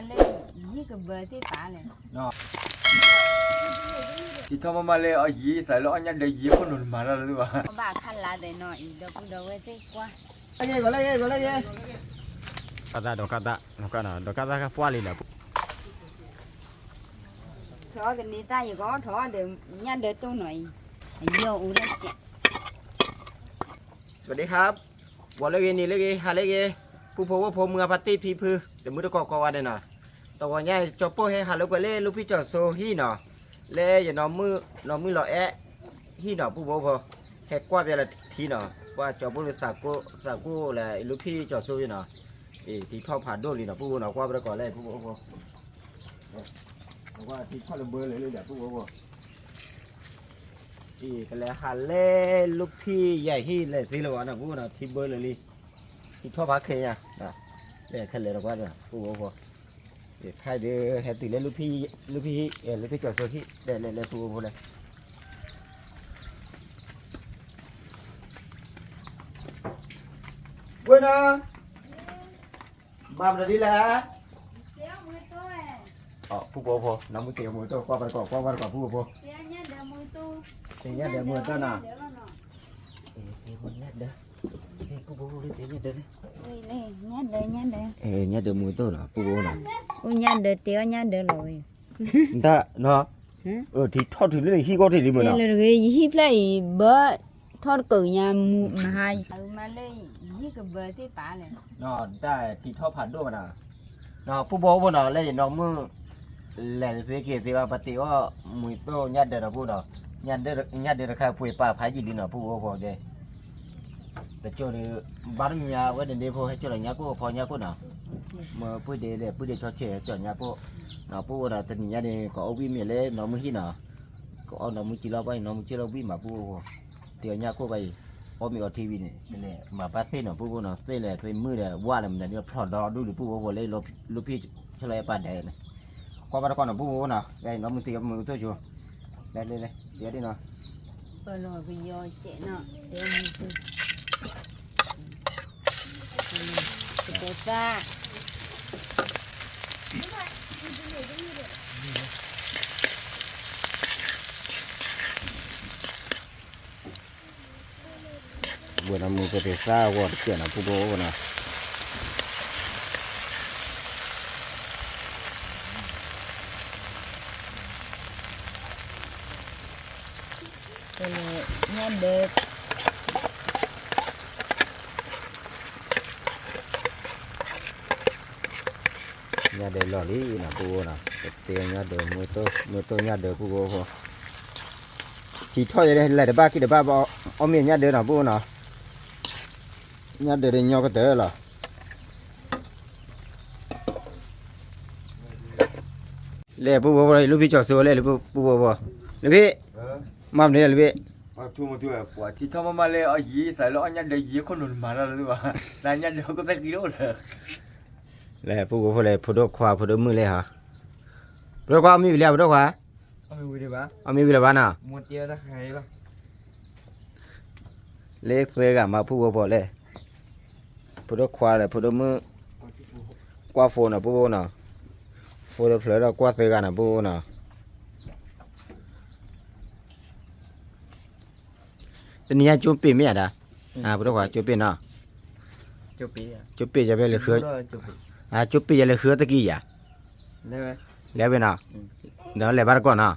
လၢယဟံၣ်ကဘၢသ့ၣ်ပာ်လဲၣ်, ထံထီၣ်မးမးလၢအယံၤသးလၢအီၣ်ညၣ်ဒၢယံၤခိၣ်နူာ်တမၤတၢ်လၢၤဘၣ်, ဘၣ်ခါလါသဲးနီၤအံၤ ဒီပုၢ်ဒီဝဲၢ်သ့ၣ်ကွၢ်, လၢဂ့ၤ လၢဂ့ၤ လၢဂ့ၤ, ဒီးကၢ်သၣ် ဒီးကၢ်သၣ် ဒီးကၢ်သၣ် ဒီးကၢ်သၣ်ကပှၢ်လံလၢ ထီၣ်ကန့ၢ်တၢ်ယကီထီၣ်ဒီး ညၣ်ဒၢတိၢ်နီၤအံၤ, အယီၢ်အိၣ်ဒၣ်စဲး, စဝးဒံခါ, ဂီၤလၢဂ့ၤ နံၤလၢဂ့ၤ ဟါလၢဂ့ၤ, ပုၢ်ဖိဝဲၢ်ဖိ မုၢ်အဖါတံၢ်ဖံဖု, တမုၢ်တကိးကိးဂၤဒဲးနီၤ, တဂီၤညါ ကၠီပိၢ်ဟဲဟးလိာ်ကွဲလၢလူဖံကၠီၤစိဟံၣ်နီၤ, လၢယနီၢ်မုၣ် နီၢ်မုၣ်လီၤအဲၣ်ဟံၣ်နီၤ ပုၢ်ဖိဝဲၢ်ဖိ, ဟဲကွၢ်ပျဲလၢထံနီၤ, ကွၢ်ကၠီပိၢ်သးကိၢ် သးကိၢ်လၢလူဖံကၠီၤစိဟံၣ်နီၤ, အံၤ ထံထီၣ်ဖးဒိၣ်လံနီၤ ပုၢ်ဖိနီၤ ကွၢ်ပတကိးလၢ ပုၢ်ဖိဝဲၢ်ဖိ ထံထီၣ်လၢဘၢလၢာ်လံဒီး ပုၢ်ဖိဝဲၢ်ဖိ, အံၤ ကလဲၤဟးလၢလူဖံယဲၢ်ဟံၣ်လဲၤသ့လၢၤဘၣ်နီၤ ပုၢ်ဖိနီၤ ထံဘၢလၢာ်လံ, ထံထီၣ်ဖးခဲညါ, လဲၤခဲလၢာ်ဒီးကွၢ်ဒီး ပုၢ်ဖိဝဲၢ်ဖိ, ခဲအံၤဒုး ဟဲတုၤလၢလူဖံ လူဖံ လူဖံကၠီၤစိဟံၣ် လဲၤလဲၤလဲၤ ပုၢ်ဖိဝဲၢ်ဖိလဲၣ် ဝဲနီၤ, ဘၣ်မနုၤဒ်လဲၣ်, ပုၢ်ဖိဝဲၢ်ဖိ နီၢ်မုၣ်တ့အီၣ်မူၤတိၢ် ကွၢ်ပတကိး ကွၢ်ပတကိး ပုၢ်ဖိဝဲၢ်ဖိ, တ့ညၣ်ဒၢမူၤတိၢ်နီၤ, တ့ညၣ်ဒၢ, ပုၢ်ဖိဝဲၢ်ဖိ တ့ညၣ်ဒၢ, ညၣ်ဒၢမူၤတိၢ်နီၤ ပုၢ်ဖိဝဲၢ်နီၤ, အိၣ်ညၣ်ဒၢတ့အီၣ်ညၣ်ဒၢလီၤဝဲ, တၢ်နီၤ, ထံထီၣ်တုၤလၢဟံၣ်ဂီၢ်ထံးလံမ့ၢ်နီၤ, ယဟံၣ်ဖျၢၣ်အံၤ ဘၢထီၣ်တကုးညါ မူမဟါ, မၤလၢယဟံၣ်ကဘၢသ့ၣ်ပာ်လဲၣ်, တၢ်ထံထီၣ်ဖးဒိၣ်မးနီၤ, ပုၢ်ဖိဝဲၢ်ဖိနီၤ လၢယနီၢ်မုၣ် လဲၤတသ့က့ၤသ့ဘၣ် ပတ့အီၣ်မူၤတိၢ်ညၣ်ဒၢဒီး ပုၢ်ဖိဝဲၢ်နီၤ, ညၣ်ဒၢတခါပှ့ၤပာ်ဖးယံာ်လံနီၤ ပုၢ်ဖိဝဲၢ်ဖိဒဲး, တကၠိဒီး ဘၣ်တမံၤမံၤ အဝဲန့ၣ်ဒ့ဖိ ဟဲကၠိလီၤညါကိၣ်ဖီညါကိၣ်နီၤ, မ့ၢ်ပုၢ်ဒ့လဲၣ် ပုၢ်ဒ့ဆီဆဲး ဟဲကၠိလီၤညါကိၣ်, ပုၢ်ဖိဝဲၢ်နီၤ တနံၤညါန့ၣ် ကအီၣ်ဝံၣ်မ့ၢ်လၢနီၢ်မုၣ်ဟံၣ်နီၤ, ကအီၣ်နီၢ်မုၣ်ကံလီၤဘၣ်အံၤ နီၢ်မုၣ်ကံလီၤဝံၣ်မး ပုၢ်ဖိဝဲၢ်ဖိ, တ့အီၣ်ညၣ်ကိၣ်ဘၣ်အံၤ, အီၣ်မ့ၤအီထံဝံၤန့ၣ် မၤဘၣ်သ့ၣ်နီၤ ပုၢ်ဖိဝဲၢ်နီၤ သ့ၣ်လဲၣ်သ့ၣ်မုၣ်ဒီး ဝၣ်လၢမနုၤန့ၣ် ဖျိးဒီဒူၣ်လံ ပုၢ်ဖိဝဲၢ်ဖိ လၢလူဖံဆၢလီၤအဲၣ်ပာ်ဒဲးန့ၣ်, ကွၢ်ဘၣ်တကိးနီၤ ပုၢ်ဖိဝဲၢ်နီၤ နီၢ်မုၣ်တ့အီၣ်မူၤတိၢ်ဆိ, လဲၤလဲၤလဲၤ တ့အီၣ်ဒ်နီၤ, ပလီၤကယီကဲးနီၤ တ့အီၣ်မူၤတိၢ်, ကသၣ် ဝဲနီၤမူၤတိၢ်သ့ၣ်သၣ်ဂီၤတကဲးနီၤ ပုၢ်ဖိဝဲၢ်နီၤ, ညၣ်ဒၢ ညၣ်ဒၢလီၢ်လံနီၤ ပုၢ်ဖိနီၤ, ပတ့ညၣ်ဒၢ မူၤတိၢ် မူၤတိၢ်ညၣ်ဒၢ ပုၢ်ဖိဖိ, ထံထီၣ်ယဲဒၣ် လဲၤတဘၣ်က့ၤတဘၣ်ဘၣ် အီၣ်မ့ၤညၣ်ဒၢနီၤ ပုၢ်ဖိနီၤ, ညၣ်ဒၢဒီးညီကတၢၢ်လီၤ, လဲၤ ပုၢ်ဖိဖိ လူဖံကၠီၤစိလဲၣ် ပုၢ်ဖိဖိ, လူဖံ, မၤမနုၤလဲၣ် လူဖံ ထံထီၣ်မးမးလၢအယံၤသးလၢအီၣ်ညၣ်ဒၢယံၤခိၣ်နူာ်တမၤတၢ်လၢၤဘၣ်, နညၣ်ဒၢခိၣ်သၣ်ကံအိၣ်လၢၤ, လဲၤ ပုၢ်ဖိဖိလဲၣ် ဖိဒိၣ်ခွါ ဖိဒိၣ်မုၣ်လဲၣ်ဟီ, ဖိဒိၣ်ခွါ အီၣ်မ့ၤဝံၤလံ ဖိဒိၣ်ခွါ, အီၣ်မ့ၤဝံၤလၢၤဘၣ်နီၤ, လၢသၢဂၤမး ပုၢ်ဖိဖိလဲၣ်, ဖိဒိၣ်ခွါလဲၣ် ဖိဒိၣ်မုၣ်, ကွၢ်ဖိနီၤ ပုၢ်ဖိနီၤ, ဖိတဖျၢၣ်ဒီးကွၢ်သၢဂၤနီၤ ပုၢ်ဖိနီၤ, တနံၤညါကၠိပ့ၤမ့ၢ်ဧါဒၣ်, ဖိဒိၣ်ခွါ ကၠိပ့ၤနီၤ, ကၠိပ့ၤယၤဖဲလဲၣ်ဃု, ကၠိပ့ၤယၤလဲၤဃုတကံၢ်ယၤ, လဲၤဝဲနီၤ, ဒီးလဲၤဘၣ်တကိးနီၤ,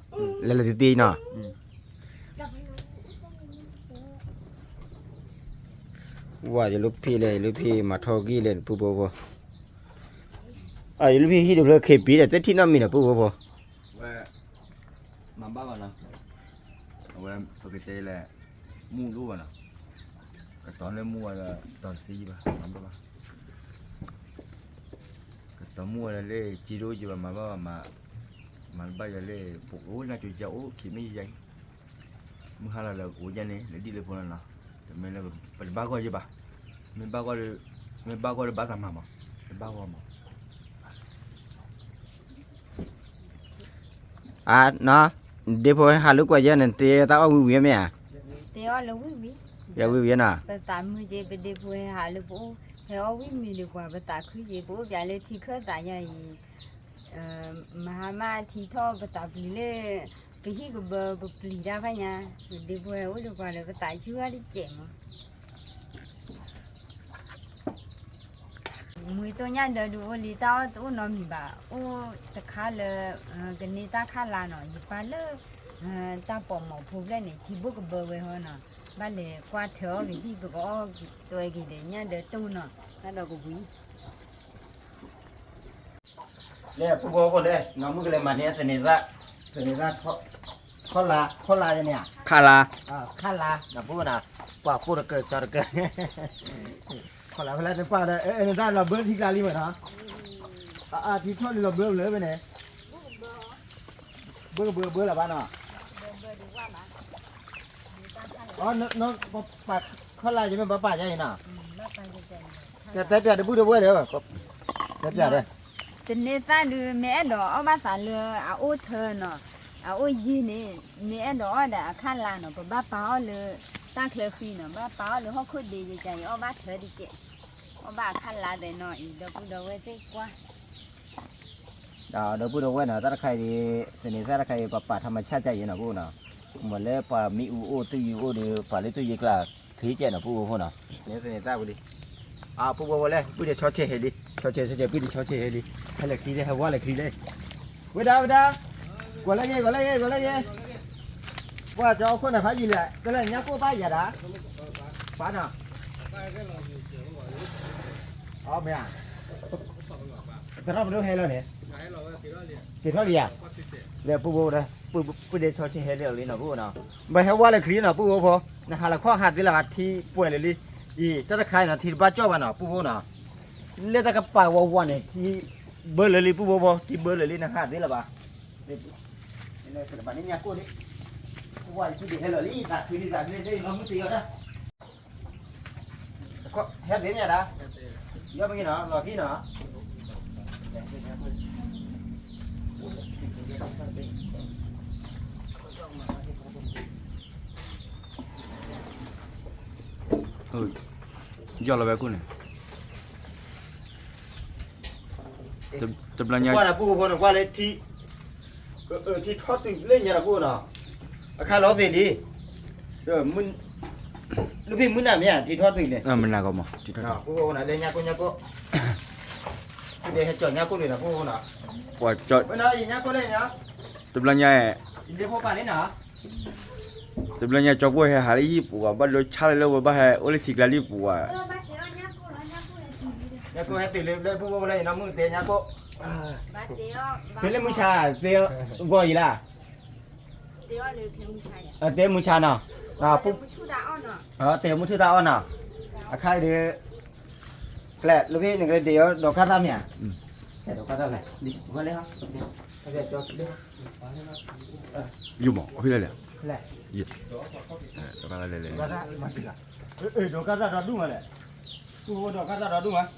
လဲၤလၢတံၤတံၤနီၤ, ဝဲယလူဖံလဲၣ် ယလူဖံမၤထီၣ်ဂံၢ်လဲၣ် ပုၢ်ဖိဖိ, ယလူဖံဟံၣ်တဖျၢၣ် ခံပံၤဒီး တထံၣ်နီတမံၤနီၤ ပုၢ်ဖိဖိ ဝဲ မၤဘၣ်ဘၣ်နီၤ, အဝဲပကတဲလဲၣ်, မူၢ်ဒိၣ်ဘၣ်နီၤ, ကတီၤန့ၢ်မူၢ်ဝဲဒီး တီၤတသ့ယံၤဘၣ် မၤဘၣ်ဘၣ်, ကတီၤမူၢ်ဝဲဒီးလၢ က့ဒိၣ်ယံၤဘၣ် မၤဘၣ်ဘၣ်မး, မၤတဘၣ်ယၤလၢ ပအိၣ်နၢ်ကၠိယၤအိၣ် ခံမ့ၢ်ယၤအံၤ, မုၢ်ဟါလီၤလၢကအိၣ်ယၤန့ၣ် လၢဒ်လၢဖိနီၤနီၤ, တမ့ၢ်လၢပတဘၣ်ဂီၢ်ယံၤဘၣ်, မ့ၢ်ဘၣ်ဂီၢ်ဒီး, မ့ၢ်ဘၣ်ဂီၢ်ဒီးဘၣ်သးမၤမး, တဘၣ်ဂီၢ်မး အါနီၤ, ဒ့ဖိဟဲဟးလိာ်ကွဲယဲန့ၣ် တ့တၢ်အီၣ်ဝံၤဝံၤမ့ၢ်ဧါ, တ့အီၣ်လၢဝံၤဝံၤ, ယဝံၤဝံၤနၤ, ပသးမုာ်က့ၤ ပဒ့ဖိဟဲဟးလၢပအိၣ်, ဟဲအီၣ်ဝံၣ်မံၤဒံးပှၤ ပသးခုက့ၤ ပအိၣ်ပၠးလၢထံခၢၣ်သးယါအံၤ, မဟါမၢ်ထံထီၣ်ပသးပျံၤလၢ ပဟံၣ်ကဘၢပပျံၤတၢ်ဖးညါ, ပဒ့ဖိဟဲအိၣ်ဒီးပှၤဒီး ပသးဆူၣ်ဝဲတစဲးမး. မုၢ်တိၢ်ညၣ်ဒၢဒုးအိၣ်လံ တၢ်အီၣ်တအိၣ်နီတမံၤဘၣ်, အိၣ်တခါလၢ ကန့ၢ်တၢ်ခးလါနီၤ, ယပၢ်လၢ တၢ်ပိာ်မီၤဖိဖျၢၣ်န့ၣ် ထံဘိၣ်ကဘၢဝဲဟီနီၤ, ဘၣ်လဲၤကွၢ်ထၢအီၣ်ကဟံၣ် ပကအီၣ်တွဲက့ၤဒီးညၣ်ဒၢတိၢ်နီၤ, တၢ်ဒီးကဝံၤ လၢပူဖိဖိလဲၣ် နီၢ်မုၣ်ကလဲၤမၤန့ၢ်သန့ၤသၣ်, သန့ၤသၣ်, ခီလါ ခီလါယန့ၣ်ဧါ, ခါလါ, ခါလါ နပူနၤ, ပှၤကိၢ်တကၢၢ်စီတကၢၢ်, ခီလါဖဲလဲၣ်တပၢ်ဒီး နတၢ်လီၤဘၢထံကျါလံမ့ၢ်နီၤ, ထံထီၣ်လံလီၤဘၢလၢဖဲန့ၣ်, ဘၢကဘၢဘၢလၢၤဘၣ်နီၤ, ပာ်ခီလါယမ့ၢ်ဘၣ်ပာ်ယါအံၤနီၤ, ကတဲပၠးတဘူၣ်တဝဲၢ်ဒီး, တဲပၠးဒီး သန့ၤသၣ်ဒုး မ့ၢ်အဲၣ်ဒိးအီၣ်ဘၣ်သးလၢအအိၣ်ထၢနီၤ, အအိၣ်ယံၤန့ၣ်, မ့ၢ်အဲၣ်ဒိးအီၣ်ဒီးအခါလါနီၤ, ပဘၣ်ပာ်အီၣ်လၢတၢ်ချၢဃံနီၤ, ဘၣ်ပာ်အီၣ်လၢဟီၣ်ခိၣ်ဒ့ယကဲအံၤ အီၣ်ဘၣ်ထၢဒ်ကဲ, အီၣ်ဘၣ်အခါလါသဲးနီၤအံၤ ဒီပုၢ်ဒီဝဲၢ်သ့ၣ်ကွၢ် ဒီပုၢ်ဒီဝဲၢ်နီၤ, တၢ်တခါအံၤ, သန့ၤသၣ်တခါအံၤ ပှၤပာ်ထီၣ်မၤဆၣ်ကၢ်အံၤနီၤ ပူနီၤ, မ့ၢ်လၢပှၤမ့ၣ်အူအိၣ် သုးယံၤအိၣ်ဒီး ပှၤလၢသုးယံၤကျါချ့ကဲနီၤ ပူဖိနီၤ, သန့ၤသၣ်ပူလံ, ပူဖိဖိလဲၣ် ပုၢ်ဒဲးဆီဆဲးဟဲလံ, ဆီဆဲးဆီဆဲး ပုၢ်ဒဲးဆီဆဲးဟဲလံ, ဟဲလၢာ်ချံလံ ဟဲဝါလၢာ်ချံလံ, ဝဲဒၣ်ဝဲဒၣ်, ကွၢ်လၢဂ့ၤ ကွၢ်လၢဂ့ၤ ကွၢ်လၢဂ့ၤ, ပှၤကၠီအခိၣ်န့ၣ်ဖးယံာ်လဲၣ် တလဲၣ်ညါကိၣ်ဘၣ်ယၤဒၣ်, ပၢ်နီၤ အမ့ၢ်ဧါ, သရၣ်မဒိဟဲလီၤန့ၣ်, က့ၤထီၣ်လံဧါ, လၢပူဖိဒီး, ပုၢ်ဒဲးဆီဆဲးဟဲလံလီၤလံနီၤ ပူဖိနီၤ, ဘၣ်ဟဲဝါလၢာ်ချံနီၤ ပူဖိဖိ, နဟးလီၤခီၣ်ဟးသ့လၢၤဘၣ် ထံပှဲၤလၢာ်လံ, အံၤ တၢ်တခါအံၤနီၤ ထံတဘၣ်ကၠီၣ်ဘၣ်နီၤ ပူဖိနီၤ, လၢတၢ်ကပာ်ဝးဝးန့ၣ် ထံဘၢလၢာ်လံ ပူဖိဖိ ထံဘၢလၢာ်လံ နဟးသ့လၢၤဘၣ်, ဘၣ်န့ၣ်ညါကိၣ်န့ၣ်, ဝါယပုၢ်ဒဲးဟဲလီၤလံ သးခုလံ သးခုလံ လၢယနီၢ်မုၣ်တ့ၢ်အီၤဒၣ် ဟဲသ့မ့ၢ်ဒၣ်, ယီမ့ၢ်ဂ့ၤနီၤ လီၤခံနီၤ, ယီၢ်လီၤဝဲကိၣ်န့ၣ်, တဘျီညါ ကွၢ်နၤ ပူဖိဖိန့ၣ် ကွၢ်လၢထံ, ထံထီၣ်တုၤလၢညါတၢ်ပူနီၤ, အခါလီၤသ့ၣ်လံ, လၢဖံမုၢ်နၤမ့ၢ်ဧါ ထံထီၣ်တုၤန့ၣ်, မုၢ်နၤကီးမး ထံထီၣ်တုၤ, ပူဖိဖိန့ၣ် လၢညါကိၣ်ညါကိၣ်, ပူဖိဟဲကၠီၤညါကိၣ်လံနီၤ ပူဖိနီၤ, ပှၤကၠီၤ, တဘျီညါ ယဖိပာ်လံနီၤ တဘျီညါ ကၠီၤကိၣ်ဟဲဟးလၢဟံၣ်ပူၤ ဘၣ်ဒိဆါလၢလၢဝဲဘၣ်ဟဲအိၣ်လၢထံကျါလံပူၤဧါ, ညါကိၣ်ဟဲတုၤလၢလၢပူဖိဖိလၢယနီၢ်မုၣ်တ့ၢ်ညါကိၣ်, သ့လၢမုၢ်ဆါ သ့ဂီၢ်အံၤလၢ, တ့မုၢ်ဆါနီၤ, တ့မုၢ်ထူၣ်တၢ်အီၣ်နီၤ, အခါအံၤဒီး, ဖျဲးလၢဖဲန့ၣ်ကလဲၤဒ့ၣ်အီၤ ဒီးကါသၣ်မ့ၢ်ဧါ, ဒီးကါသၣ်လဲၣ်, ယိမး အဖဲလဲၣ်လဲၣ်, ဒီးကါသၣ်ဒီးဒူၣ်မးလဲၣ်, ပူဖိဒီးကါသၣ်ဒီးဒူၣ်မး,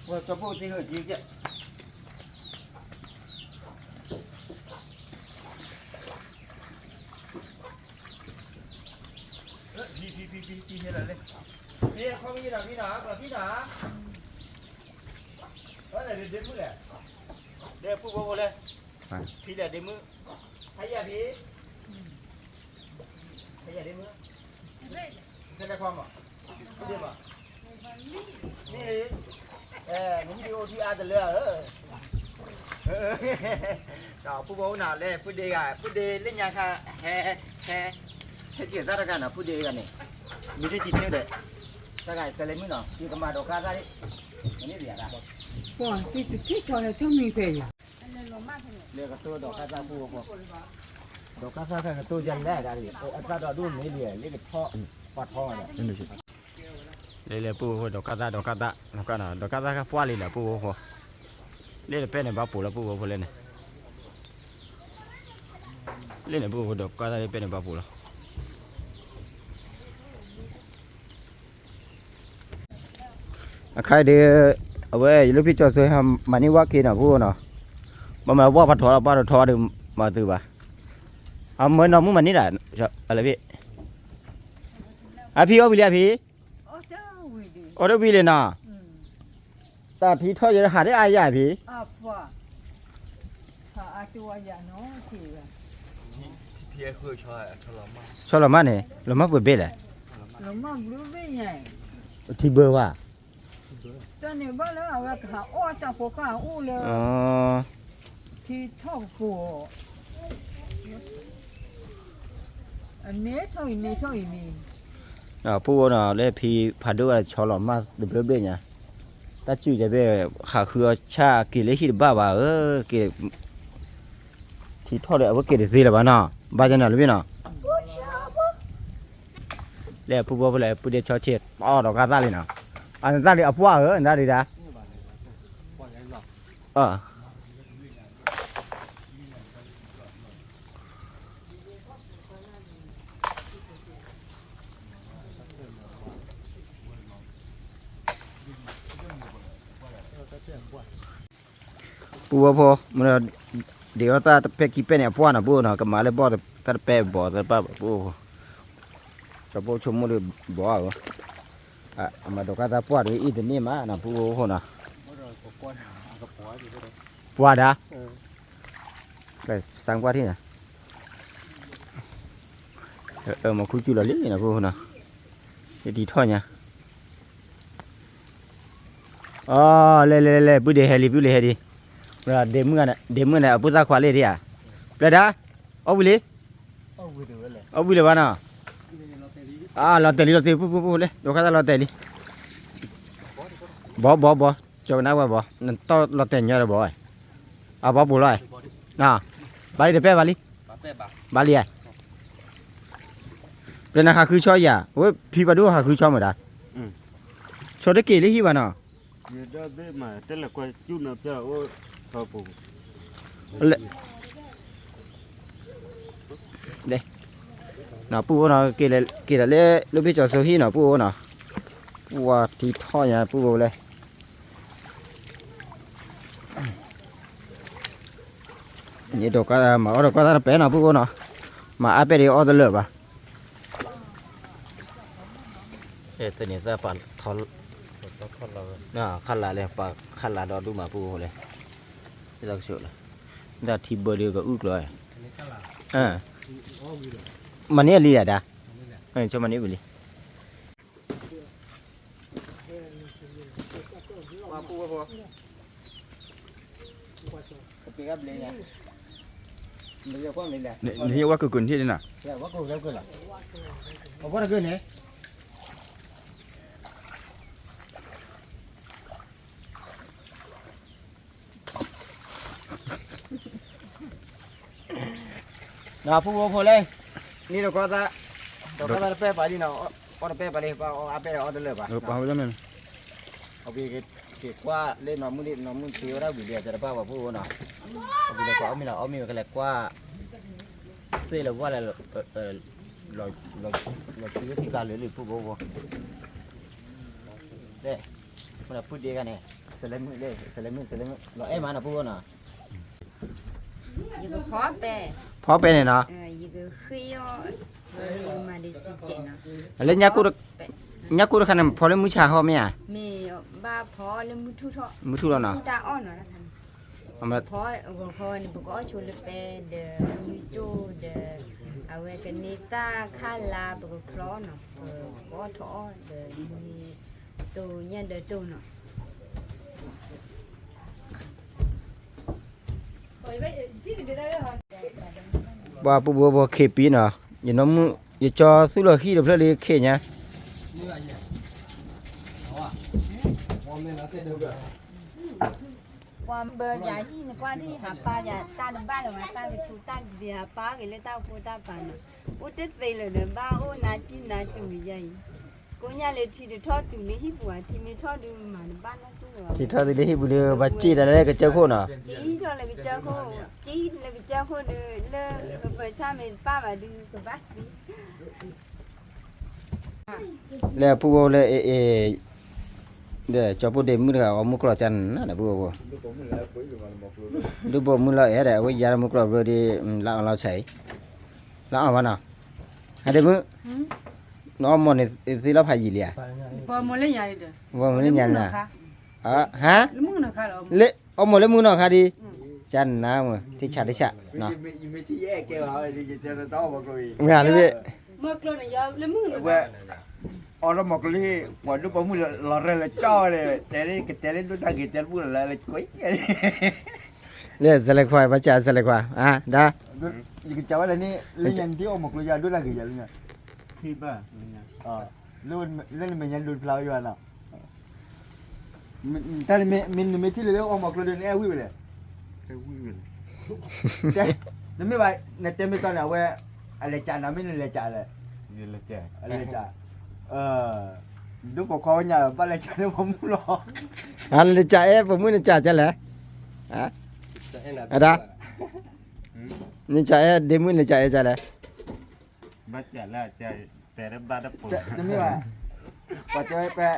ဝဲကၠီၤပိၢ်သ့ၣ်ဂ့ၤကဲ ဖံဖံဖံဖံဖံဟဲလီၤလဲၣ်, ဖံခီမ့ၢ်ယဒီးဖံနီၤ ပှၤဖံနီၤ, အလဲၤဒ့မုၢ်လဲၣ်, ဒ့ပူဖိဖိလဲၣ်, ဖံလဲၤဒ့မုၢ်, ဖံယၤဖံ, ဖံယၤဒ့မုၢ်, ဖဲလဲၣ်ခီမး, ဖံဒ့မး မ့ၢ်, နမ့ၢ်ဒ့အိၣ်ထံအါတလၢဧၢ, ဒီးပူဖိနီၤလဲၣ် ပူဒ့ဂၤ ပူဒ့လၢညါခါ, ဟဲ, ဟဲ, ဟဲစၢၤသၣ်တဂၤနီၤ ပူဒ့ဂၤန့ၣ်, မ့ၢ်တထံၣ်န့ၣ်ဒီး, တဂၤစဲးလၢမုၢ်နီၤ ယကမၤဒီးကါသၣ်, မ့ၢ်ဒံးယၤဒၣ်, ပှၤသ့ၣ်တထံၣ်ဆီဟဲဆီမံၤဖဲယၤ လၢကတိၤဒီးကါသၣ်ပူဖိ, ဒီးကါသၣ်တၢ်ကတိၤယၤလဲၣ်ဒၣ်, အသၣ်ဒီးဒိၣ်မ့ၢ်လံ လၢကထီ, ပှၤထီ, လၢလၢပူဖိ ဒီးကါသၣ် ဒီးကါသၣ် ဒီးကါသၣ် ဒီးကါသၣ်ကပှၢ်လံလၢပူဖိ, လၢတပဲၢ်န့ၣ်ဘၣ်ပူၤလီၤပူဖိဖိလၢန့ၣ်, လၢန့ၣ်ပူဖိ ဒီးကါသၣ်လၢပဲၢ်န့ၣ်ဘၣ်ပူၤလီၤ. အခါဒီး, အဝဲယလၢဖံကၠီၤစိဟဲမၤန့ၢ်ဝၣ်ခ့နီၤ ပူဖိနီၤ, ဘၣ်မၤဝၣ်ပှၤထီလီၤ ပှၤထီထီဒီးမၤသုဘၣ်, အမၢနီၢ်မုၣ်မၤန့ၢ်ဒၣ်, အလၢဖံ အဖံအီၣ်ဝံၤလံအဖံ, အီၣ်တဝံၤလံနီၤ, တၢ်ထံထီၣ်ယဲဟးဒ်အါယၤဖံ, ဆီလီၤမၢ်န့ၣ် လီၤမၢ်ပှဲၤဘ့ၣ်လဲၣ်, ထံဘၢဘၣ်, တၢ်န့ၣ်ဘၣ်လၢအဝဲကဟးအီၣ်တၢ်ဖိဃၢ်အိၣ်လၢ ထံထီၣ်ကပူၤ ပူၤအိၣ်နီၤ လၢဖံဖးဒိၣ်အဆီလီၤမၢ်တဘျီဘျီညါ, တၢ်စုၣ်ယဲဘ့ၣ် ဟးဃုအီၣ်ဆၣ်က့ၤလၢဟံၣ်တဘၣ်ဘၣ်ဧၢ, က့ၤ ထံထီၣ်ဒီးအဝဲက့ၤတသ့လၢၤဘၣ်နီၤ, ဘၣ်ကနီၤလၢဘ့ၣ်နီၤ, လၢဖုဘိဖိလဲၣ် ပုၢ်ဒ့ဆီဆ့ တီဒီးကါသၣ်လံနီၤ, အနသၣ်လံအပှၢ်ဧၢ နတၢ်ဒံးဒၣ်, ပုၢ်ဝဲၢ်ဖိ မ့ၢ်ဒီး ဒ့အီၣ်သၣ်တပဲကံပဲၣ်န့ၣ် အပှၢ်နီၤ ပုၢ်ဝဲၢ်နီၤ ကမၤလၢဘီၣ်သၣ်တပဲဘီၣ်သၣ်တပၢ်ဘၣ် ပုၢ်ဝဲၢ်ဖိ, ကဘီၣ်ဆိကမိၣ်ဒီးဘီၣ်ဧၢ, အမၤဒီးကါသၣ်ပှၢ်ဒီးအံၤတန့ၢ်မးနီၤ ပုၢ်ဝဲၢ်ဖိနီၤ, ပှၢ်ဒၣ် စၢ်ကွၢ်ထံၣ်န့ၣ်, မၤခူစူၢ်လီၤလံနီၤ ပုၢ်ဝဲၢ်နီၤ, ယတံၤထီၣ်ညါ, အီ လဲၤလဲၤလဲၤ ပုၢ်ဒ့ဟဲလံ ပုၢ်ဒ့ဟဲလံ, ဒ့မုၣ်န့ၣ် အပုၢ်သၣ်ခွါလံဒံဧါ, ပျဲဒၣ်, အီၣ်ဝံၤလံ, အီၣ်ဝံၤလၢၤဘၣ်နီၤ, လီၤတဲာ်လံ လီၤတဲာ် ပုၢ်ပုၢ်ပုၢ်လံ ဒိးခါသၣ်လီၤတဲာ်လံ, ဘီဘီဘီ, ကၠီကနၣ်ဝဲဘီ, နတီၢ်လီၤတဲာ်ညီဒီးဘီ, အဘီပူၤလီၤ, ဘၣ်လံတပဲဘၣ်လံ, ဘၣ်လံဧါ, ပျဲနဟးဃုဆီယၤ ဝဲဖံဘၣ်ဒိၣ်ဟးဃုဆီမးဒၣ်, ဆီတက့ၤလၢဟံၣ်ဘၣ်နီၤ, ပုၢ်အိၣ်နီၤ က့ၤလီၤလၢ လၢဘ့ၣ်ကၠီၤစိဟံၣ်နီၤ ပုၢ်အိၣ်နီၤ, ပှၢ်ထံထီၣ်ညါ ပုၢ်အိၣ်လဲၣ် န့ၣ်ဒီးကါ မၤအီၣ်ဒီးကါသၣ်တပဲနီၤ ပုၢ်အိၣ်နီၤ, မၤအါပဲၣ်ဒီးအီၣ်တလၢာ်ဘၣ်, တန့ၣ်သၣ်ပာ်ထီ ခလးလဲၣ် ပာ်ခလးဒီးဒူၣ်မး ပုၢ်အိၣ်လဲၣ်, လၢကဆိးလီၤ, ဒၣ်ထံဘၢဒီးကအုၣ်ကျီၤ, မၤန့ၢ်လံဒၣ်, ဆိမၤန့ၢ်ဝံၤလံ နဟ့ၣ်ဝဲကုၢ်ကုၢ်နထံၣ်ဒ်နၤ, အဝဲတဂ့ၤန့ၣ်, ဒီးပုၢ်ဖိဖိလဲၣ်, န့ၣ်ဒီးကီၢ်သၣ်, ဒီးကီၢ်သၣ်တပဲပာ်လံနီၤ, အီၣ်တပဲပာ်လံ, ပှၤအီၣ်အါပဲၣ်ဒီးအီၣ်တလၢာ်ဘၣ်, အဝဲက့ၤကွၢ်လၢနီၢ်မုၣ်ဒံး နီၢ်မုၣ်သ့ဝဲဒၣ်ဝံၤလံ အတဲတဘၣ်ဘၣ်ပုၢ်ဖိနီၤ, အဝဲလဲၤကွၢ်အီၣ်မ့ၤနီၤ အီၣ်မ့ၤဝဲကလဲၤကွၢ်, သ့ၣ်လၢဝၣ်လဲၣ်, လီၤစုသ့ၣ်ခံကျါလၢလံပုၢ်ဖိဖိ တဲ, မ့ၢ်ဒီးပုၢ်ဒ့ဂၤန့ၣ်, စလဲမုၣ်လၢ စလဲမုၣ် စလဲမုၣ် လီၤအဲၣ်မးနီၤ ပုၢ်ဖိနီၤ, ယကဖီပဲ, ဖီပဲန့ၣ်နီၤ, ယကဃ့အီၣ်, ယမၤဒံးစံးကဲးနီၤ, လၢညါကိၣ်တခါန့ၣ် ဖီလၢမုၢ်ဆါဟီမ့ၢ်ဧါ, မုၢ်ထူၣ်လီၤနီၤ, ဖီအဂီၤဖီန့ၣ် ပကအီၣ်ဆိလၢပဲဒီးမုၢ်တိၢ်ဒီး အဝဲကန့ၢ်သၣ်ခါလါ ပကဖျီနီၤ, ပကအီၣ်ထီၣ်အီၣ်ဒီးမ့ၢ်တိၢ်ညၣ်ဒၢတိၢ်နီၤ ပှၤပုၢ်ဖိဖိခ့ပံနီၤ, ယနီၢ်မုၣ် ယကၠီသူၣ်လီၤဟံၣ်တဖျၢၣ်လံခ့ညါ, ပှၤဘၢယၤဟံၣ်နကွၢ်ဒ်ဟးပာ်ယၤတၢ်တဘၣ်လၢၤဘၣ် တၢ်ကဆူးတၢ်ကဒံးဟးပာ်က့ၤလၢတၢ်အိၣ်ဖှိၣ်တၢ်ပာ်နီၤ, အိၣ်တသ့လၢၤဒီးဘၣ်အိၣ်နါကံၢ်နါကၠူၤကယဲၢ်အံၤ, ကိးညါလၢထံတထီၣ်တုၤလၢဟံၣ်ပူၤဧါ, ထံမ့ၢ်ထီၣ်ဒုးမၤတဘၣ်နီတကၠိၢ်လၢၤဘၣ်, ထံထီၣ်တုၤလၢဟံၣ်ပူၤဒီး ဘၣ်စံၣ်တၢ်လၢကစၢၢ်ခိၣ်နီၤ, စံၣ်ထီၣ်လၢကစၢၢ်ခိၣ်, စံၣ်လၢကစၢၢ်ခိၣ်ဒီး လၢကပၢၤဆၣ်မ့ၢ်တပၣ်ဘၣ်ဒုးကဘၣ်သံ လၢပုၢ်ဖိလၢအ့ၣ်အ့ၣ်, ဒီးကၠီပုၢ်ဒ့မုၣ်တဂၤအီၣ်မုၢ်ကျီၢ်ကၠၢ်နၤဒီးပုၢ်ဖိ, ဒုးဘိးမုၢ်လီၤအဲၣ်ဒီး အဝဲယါလၢမုၢ်ကျီၢ်ဘျီဒီး လၢအီၣ်လီၤဆဲးအံၤ, လၢအီၣ်ဘၣ်နီၤ, ဟဲဒ့မုၣ်, နအီၣ်မီၢ်န့ၣ်သ့လီၤဖးယံာ်လံဧါ, ပှၤမီၢ်လၢညါန့ၣ်ဒီး, ပှၤမီၢ်လၢညါန့ၣ်, ဟါ, လၢအီၣ်မီၢ်လၢမုၢ်နီၢ်ခါဒီး, ကနါမ့ၢ်, ထံဆးတဆး, မ့ၢ်လၢ, အီၣ်လၢမီၢ်ကျိၤန့ၣ် ပှၤဒိၣ်ပှၤမုၣ်လီၤရၢၢ်လၢကၠီဝဲန့ၣ်, တဲလၢ ကတဲလၢဒိၣ်တၢ်ဂ့ၤ တဲလၢပူၤလီၤလၢကွံာ်, လၢစဲးလဲၤခွါ ဘၣ်စးစဲးလဲၤခွါ, ဒၣ်, ယကစးဝဲဒၣ်န့ၣ် လၢညါန့ၣ်ဒ်အီၣ်မီၢ်ကျိၤယၤဒိၣ်တၢ်ဂ့ၤယၤလၢညါ, လၢနမဲာ်ညါဒိၣ်တဖျါဝဲယၤနီၤ တၢ်နမ့ၢ်ထံၣ်လၢလၢအီၣ်မီၢ်ကျိၤဒီး နအဲၣ်ဝံၣ်ဝဲလဲၣ်, တမ့ၢ်ဘၣ်, နတဲမ့ၢ်တီန့ၣ် အဝဲ, အလဲၤကးနၤမ့ၢ်နလဲၤကးလဲၣ်, အလဲၤကး, ဒိၣ်ပိာ်ခွါဝဲညါ ဘၣ်လဲၤကးန့ၣ်ပှၤမုၣ်လီၤ, အလဲၤကးအဲၣ်ပှၤမုၣ်နကးကလဲၣ်, အဒၣ်, နကးအဲၣ်ဒ့မုၣ်နကးအဲၣ်ကလဲၣ်, တမ့ၢ်ဘၣ်, ပှၤတဲဝဲ,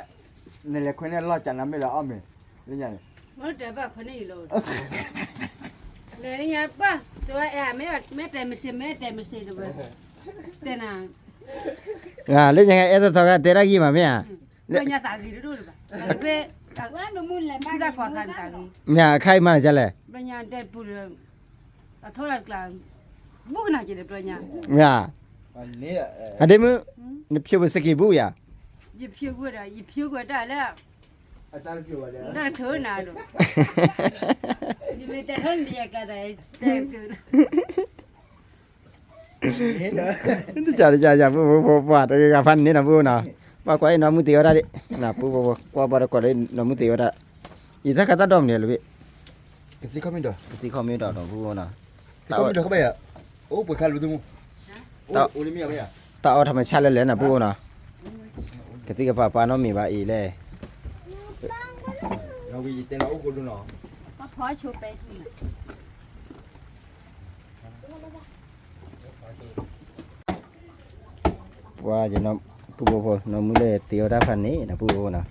နလဲၤခွဲန့ၣ်လီၤကးနၤမ့ၢ်လၢအီၣ်မ့ၢ်, လၢညါန့ၣ်, မ့ၢ်တဲဘၣ်ခွဲန့ၣ်အံၤလီၤ, လဲၤလၢညါပၢ်, တဲဝဲအဲၣ်, မ့ၢ်တဲမစ့း မ့ၢ်တဲမစ့းတဝဲ, တဲနၤ, လၢညါအဲၣ်သီသီဂၤတဲတၢ်ဂ့ၤမးမ့ၢ်ဧါ, လၢညါသးဂ့ၤဒိၣ်ဒိၣ်လၢၤဘၣ်, တၢ်ခွါခါန့ၣ်သးဂ့ၤ, မ့ၢ်အခါအံၤမးန့ၣ်ကလဲၣ်, လၢညါဒဲပူၤလၢ အထီၣ်လၢကျါ, ဘူးကနၣ်က့ၤဒီးပျီညါ, မ့ၢ်, အဒ့မုၣ်, နဖျိးပစက့ၤဘူးယၤ, ယဖျိးကွံာ်ဒီး ယဖျိးကွံာ်တၢ်လၢ, တၢ်တဖျိးနၤဒီး, ယမ့ၢ်တဲထီၣ်န့ၣ်ယကျါတၢ်, တကးတကးယၤ ပူဖိဖိပှၢ်တဂၤဂၤဖးန့ၣ်နီၤ ပူဖိနီၤ, ပှၤကွၢ်အံၤနီၢ်မုၢ်တ့ၤဝဲဒၣ်ဒၣ်, ပူဖိဖိ ကွၢ်ပှၤတကိးဒီးနီၢ်မုၢ်တ့ၤဝဲဒၣ်, ယတၢ်ခါတၢ်ဒီမနုၤလဲၣ်, ကသံၣ်ခီၣ်မ့ၢ်ဒီး, ကသံၣ်ခီၣ်မ့ၢ်ဒီးနီၤ ပူဖိနီၤ, တၢ်အီၣ်, အိၣ်ပှဲၤခါလၢသုမူ, အိၣ်, တၢ်အီၣ်ထီၣ်မဆါလဲၣ်လဲၣ်နီၤ ပူဖိနီၤ, ကသံၣ်ကပၤပာ်နီတမံၤဘၣ်အံၤလဲၣ်, ပဖီဆိပဲထံ, ပှၤ, ပူဖိဖိ နီၢ်မုၢ်လၢတ့ၤအီၣ်တၢ်ဖးန့ၣ်နီၤ ပူဖိဖိနီၤ,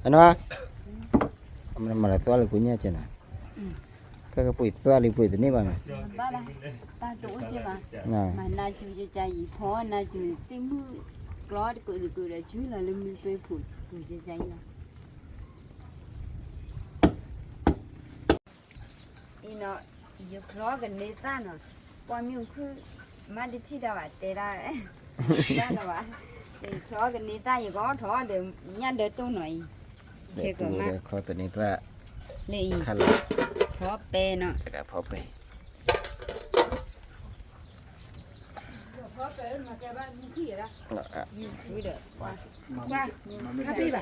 အနီၤ, မၤလၢသွါလၢကိညါကဲနီၤ, ကကပှ့ၤသွါလံပှ့ၤတန့ၢ်ဘၣ်နီၤ, ဘၣ်ဘၣ်, တၢ်တအိၣ်ကဲဘၣ်, မၤနါကၠိကကါအံၤ ဖီနါကၠိသ့ၣ်မုၣ်ကျီတကုာ်တကုာ်ဒီး ဆူလီၤလၢမုၢ်ပှဲၤဖှိၣ်ပူၤကကါအံၤလီၤ. အံၤနီၤ, ယချီကန့ၢ်သၣ်နီၤ, ပှၤမ့ၢ်အိၣ်ခုၣ်, မ့ၢ်တထံၣ်တၢ်ဘၣ်တဲဒၣ်, တၢ်နီၤဘၣ်, ယချီကန့ၢ်သၣ် ယကအီၣ်ထီၣ်ဒီး ညၣ်ဒၢတိၢ်နီၤအံၤ, ခဲကမး, ချီကန့ၢ်သၣ်, လၢအံၤ, ဖီပဲနီၤ, ဖီပဲ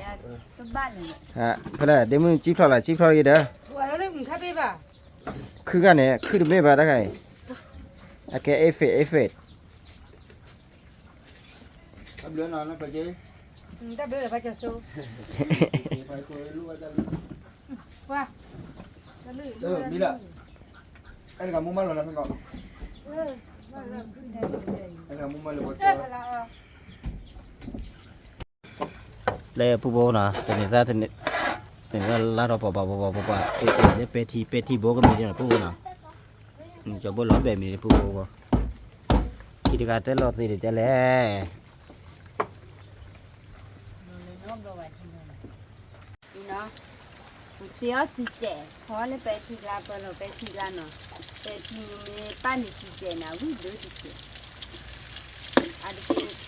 ဖဲလဲၣ် ဒ့မုၣ်ကံၣ်ဖျီၣ်လီၤ ကံၣ်ဖျီၣ်ဂ့ၤဒီး, ခုၣ်ဂၤန့ၣ် ခုၣ်တမ့ၢ်ဘၣ် တၢ်ခါအံၤ, အကဲ effect effect, တၢ်ဘျုးနီၤ နဖျိးက့ၤ, တၢ်ဘျုးလီၤ ပၢ်ကၠီၤစိ, ပှၤ, မ့ၢ်လၢ, အဲၣ်တဂၤမူမၢလီၤလၢဖဲကီး, အဲၣ်တဂၤမူမၢလၢပှၤကၠီၤ လၢပူဖိနီၤ တန့ၤသၣ်, တန့ၤသၣ်လၢထီၣ်ပှၤပှၤပှၤပှၤပှၤ, လၢပဲထံ ပဲထံဘိကမံၤန့ၣ် ပူဖိနီၤ, ကၠီဘိလီၤဘဲမံၤန့ၣ် ပူဖိ, ထံတဂၤတဲလီၤသ့န့ၣ်တဲလဲၣ် နီၤ, ပသ့အီၣ်စံးကဲး ဖီလၢပဲထံကျါ ပၢလီၤပဲထံကျါနီၤ, ပဲထံမ့ၢ်ပၢ်န့ၣ်စံးကဲးန့ၣ် ဝံၣ်ဒိၣ်တကဲး, အတက့ၢ်,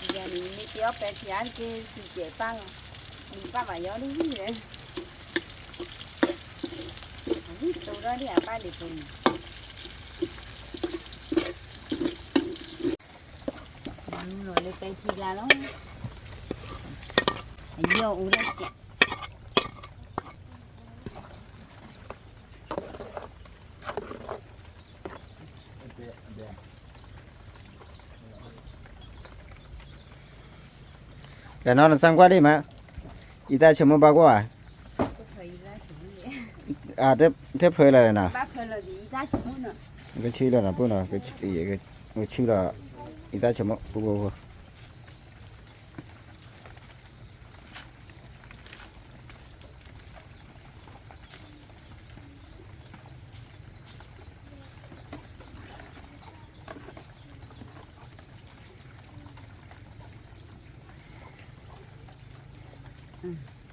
ယၤန့ၣ် မ့ၢ်သ့အီၣ်ပဲထံအါတက့ၢ် စံးကဲးပၢ်လီၤ, မ့ၢ်ပၢ်ဘၣ်ယီၤတဝံၣ်လဲၣ်, အဝံၣ်တိၢ်ထီၣ်ဒ်အပၢ်ဒံးဖိန့ၣ် မၤလီၤလၢပဲထံကျါလီၤ, အယီၢ်အိၣ်ဒၣ်စဲး, လဲၤနီၤ နစၢ်ကွၢ်ဒံးမး, အံသၣ်ဆိကမိၣ်ဘၣ်ကွၢ်ဧါ, ထဲဖၢလၢာ်နီၤ, ကဆူလီၤနီၤ ပူနီၤ, ကဆူလီၤ, အံသၣ်ဆိကမိၣ် ပူဖိဖိ ပ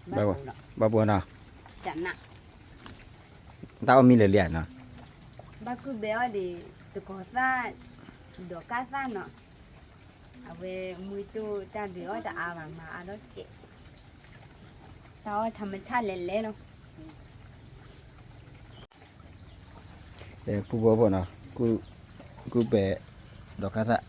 ဘၣ်ပှၤနီၤ, တၢ်အီၣ်မံလၢာ်လံဧါနီၤ, ဘၣ်ကူၣ်ဘဲအီၣ်ဒံး တကီၤသၣ်, ဒီးကၣ်သၣ်နီၤ, အဝဲမုၢ်တိၢ်တၢ်ဘဲအီၣ်တအါဘၣ် မၤအါထီၣ်စဲး, တၢ်အီၣ်ထးမဆၣ်လဲၤလဲၤလီၤ. ပူဖိဖိနီၤ, ကူၣ်ဘဲဒီးကၣ်သၣ်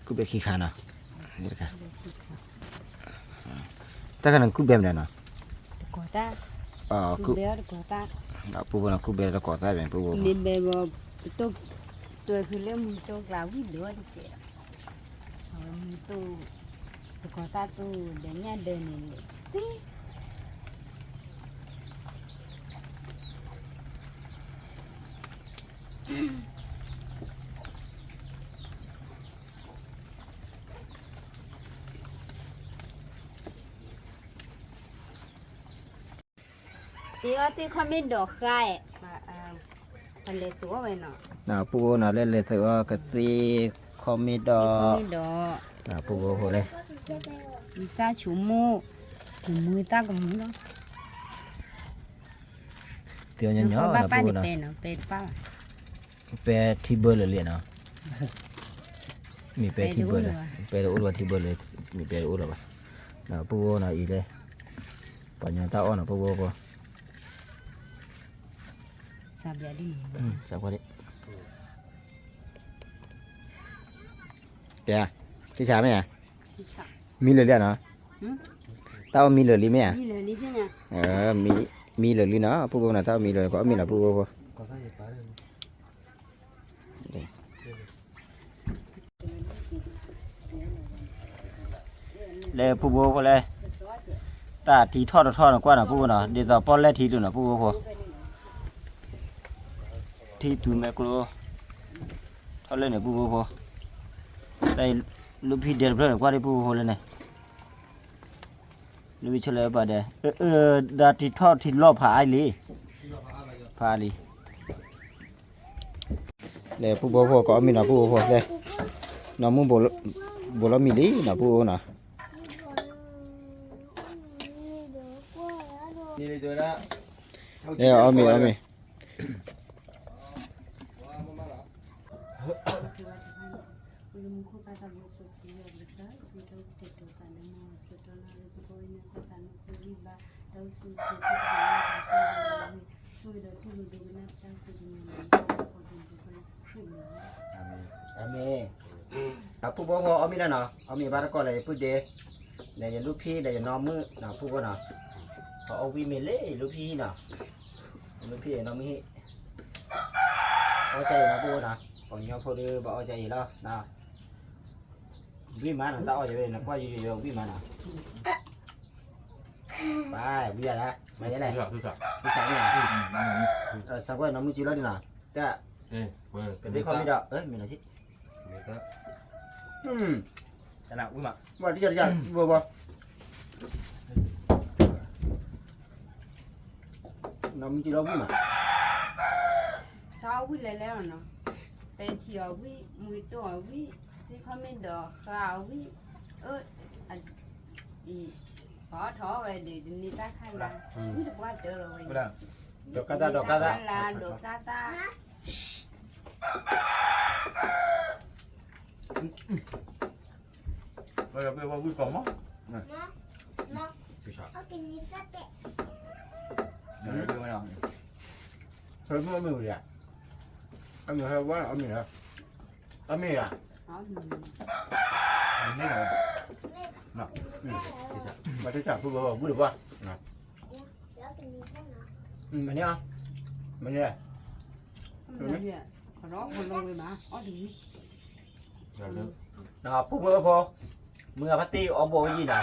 ကူၣ်ဘဲခံခါနီၤ, တၢ်ခါန့ၣ်ကူၣ်ဘဲမနုၤနီၤ, ပူဖိနီၤ ကူၣ်ဘဲတကီၤသၣ်မ့ၢ် ပူဖိ, မ့ၢ်ဘဲဘီ, ပတိၢ်တွဲဃုာ်လၢမုၢ်တိၢ်ကျါဝံၤဒီးတကဲး, အဝဲမုၢ်တိၢ်, တကီၤသၣ်တိၢ်ဒီးညၣ်ဒၢန့ၣ်န့ၣ်, သ့အီၣ်သ့ၣ်ခီၣ်မ့ၢ်ဒီးဃါ, ပလဲၤသုးအီၣ်ဝဲနီၤ, ပူဖိနီၤ လဲၤလဲၤသုးအီၣ်ကသ့ခီၣ်မ့ၢ်ဒီး, ပူဖိဖိလဲၣ်, ယသၣ်ဆိမိၣ်, ယမုၢ်သၣ်ကမုၢ်လီၤ, သ့အီၣ်ညီညီနီၤ ပူဖိနီၤ, ပဲထံဘၢလၢာ်လံနီၤ, မ့ၢ်ပဲထံဘၢလၢာ်, ပဲတအိၣ်လၢၤဘၣ်ထံဘၢလၢာ်, မ့ၢ်ပဲတအိၣ်လၢၤဘၣ်, ပူဖိနီၤအံၤလဲၣ်, ပှၤညီတၢ်အီၣ်နီၤ ပူဖိဖိ စးကွၢ်ဒံး, တဲ, ထံဆးမ့ၢ်ဧါ, မံလၢာ်လံနီၤ, တၢ်အီၣ်မံလၢာ်လံမ့ၢ်ဧါ, မံလၢာ်လံနီၤ ပူဖိနီၤ တၢ်အီၣ်မံလၢာ်လံ ပှၤအီၣ်မ့ၢ်နီၤ ပူဖိဖိ လဲၤပူဖိဖိလဲၣ်, တၢ်ထံထီၣ်တထီၣ်န့ၣ်ကွၢ်နီၤ ပူဖိနီၤ ဒ်သိးပီၣ်လဲၣ်ထံဒိၣ်နီၤ ပူဖိဖိ, ထံတုၤမဲာ်ကျိ ထီၣ်လၢန့ၣ် ပူဖိဖိ, တၢ်အံၤ လူဖံဒဲတဖျၢၣ်န့ၣ် ကွၢ်ဒံးပူဖိဖိလၢန့ၣ်, လူဖံဆိလၢပာ်ဒဲး, အၢ အၢ ဒၣ်ထံထီၣ်ထံလီၢ်ဖးအါလံ, ဖးအါလံ လဲၤပူဖိဖိ ကအီၣ်မ့ၤနီၤ ပူဖိဖိလဲၣ်, နီၢ်မုၣ် ဘိးလီၤမံၤလံနီၤ ပူဖိနီၤ, လဲၤအီၣ်မ့ၤ အီၣ်မ့ၤ. Amen. ပူဖိဖိ အီၣ်မ့ၤလီၤနီၤ, အီၣ်မ့ၤဘၣ်တကိးလၢယပုၢ်ဒ့, ဒီးယလူၢ်ဖံး ဒီးယနီၢ်မုၣ်နီၤ ပူဖိနီၤ, ပှၤအီၣ်ဝံၣ်မ့ၤလၢယလူၢ်ဖံးနီၤ, ယလူၢ်ဖံး ယနီၢ်မုၣ်ဟံၣ်, အီၣ်ကၢ်အံၤနီၤ ပူဖိနီၤ, ပှၤကညီဖိဒီး ဘၣ်အီၣ်ကၢ်အံၤလီၤ. ဝံၣ်မးနီၤ တၢ်အီၣ်ယၤဝဲန့ၣ် ကွၢ်ယိယိယိ ဝံၣ်မးနီၤ. ပၢ် ဝံၣ်ယၤလၢ မၤယဲလဲၣ်, ဝံၣ်စးန့ၣ်, စးကွၢ်နီၤ မုၢ်စံလီၤဒ်နီၤ, တၢ် ကသ့ခီၣ်မ့ၢ်ဒီး မ့ၢ်နီၤ, ဝံၣ်မး, ဝံၣ်မး, ဝံၣ်မး, နီၤ မုၢ်စံလီၤဝံၣ်မး, ထီၣ်ဝံၣ်လဲၤလဲၤလီၤနီၤ, ပဲထံအီၤဝံၣ်, မုၢ်တိၢ်အီၤဝံၣ်, သ့ခီၣ်မ့ၢ်ဒီးဃါအီၤဝံၣ်, အၢ အံၤ ပှၤအီၣ်ထီၣ်ဝဲဒီး တန့ၢ်တၢ်ခါလၢ်, ဝံၣ်တပှၢ်တၢၢ်လီၤဝဲ, ဒီးကၢ်သၣ် ဒီးကၢ်သၣ်, ဒီးကၢ်သၣ်. ဝံၣ်ကီမး, အမ့ၢ်ဝဲ, အမ့ၢ်ဝဲ, အမ့ၢ်ဧါ, အမ့ၢ်ဧါ, မ့ၢ်ဧါ, မ့ၢ်ဧါ, မ့ၢ်ဧါ, မ့ၢ်ဧါ, မ့ၢ်ဧါ, မ့ၢ်ဧါ, ပူဖိဖိ, မုၢ်ဂၤဖါတံၢ်အီၣ်ဘိၣ်ဝဲယံၤနီၤ,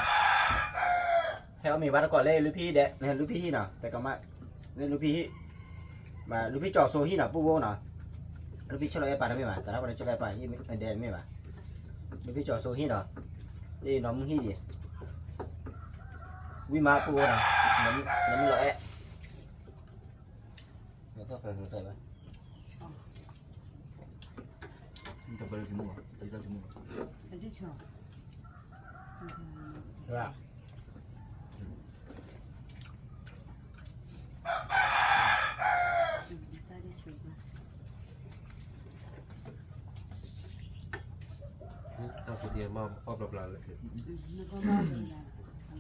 ဟဲအီၣ်မ့ၤဘၣ်တကိးလၢလူၢ်ဖံးဒဲး, လူၢ်ဖံးဟံၣ်နီၤ, တကမၣ်, လူၢ်ဖံးဟံၣ်, လူၢ်ဖံးကၠီၤစိဟံၣ်နီၤ ပူဖိနီၤ, လူၢ်ဖံးဆီၣ်လီၤအဲၣ်ပာ်တမ့ၢ်ဘၣ်, တၢ်ထီၣ်ပှၤန့ၣ်ဆီၣ်လီၤအဲၣ်ပာ်ဟံၣ်ဒဲးတမ့ၢ်ဘၣ်, လူၢ်ဖံးကၠီၤစိဟံၣ်နီၤ, နီၢ်မုၢ်ဟံၣ်ဒံး, ဝံၣ်မးပူၤအိၣ်နီၤ, နီၢ်မုၢ်လီၤအဲၣ်, နီၢ်သီၣ်ဖဲဖဲဖဲဘၣ်, တပလၢကမူၣ်ဘၣ်, တပလၢကမူၣ်ဘၣ်, တၢ်ဖိတံၢ်မး အီၣ်ဘျီဘျီလၢ ပှၤလၢမုၢ်ဟဲလီ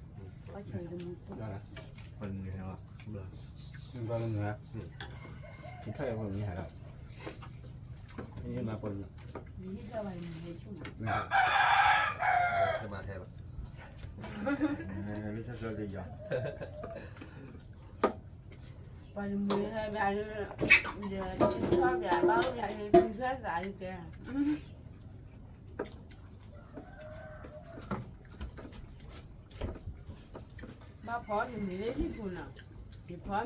ၤ, ပှၤလၢမုၢ်ဟဲ, ထံထီၣ်အံၤပှၤလၢမုၢ်ဟဲလီၤ, မ့ၢ်မၤပှၤလၢ, ဟဲမၤဟဲလီၤ, လၢတၢ်ကျီတယီၤ ပှၤတမုာ်ဟဲဘၣ်လၢ, ဒီးထံထီၣ်ဘၣ်ဘၣ်အိၣ်ဘၣ်လၢထံထီၣ်သးလၢကဲ, ဘၣ်ဖီမ့ၤမ့ၤလၢဟံၣ်ပူၤနီၤ,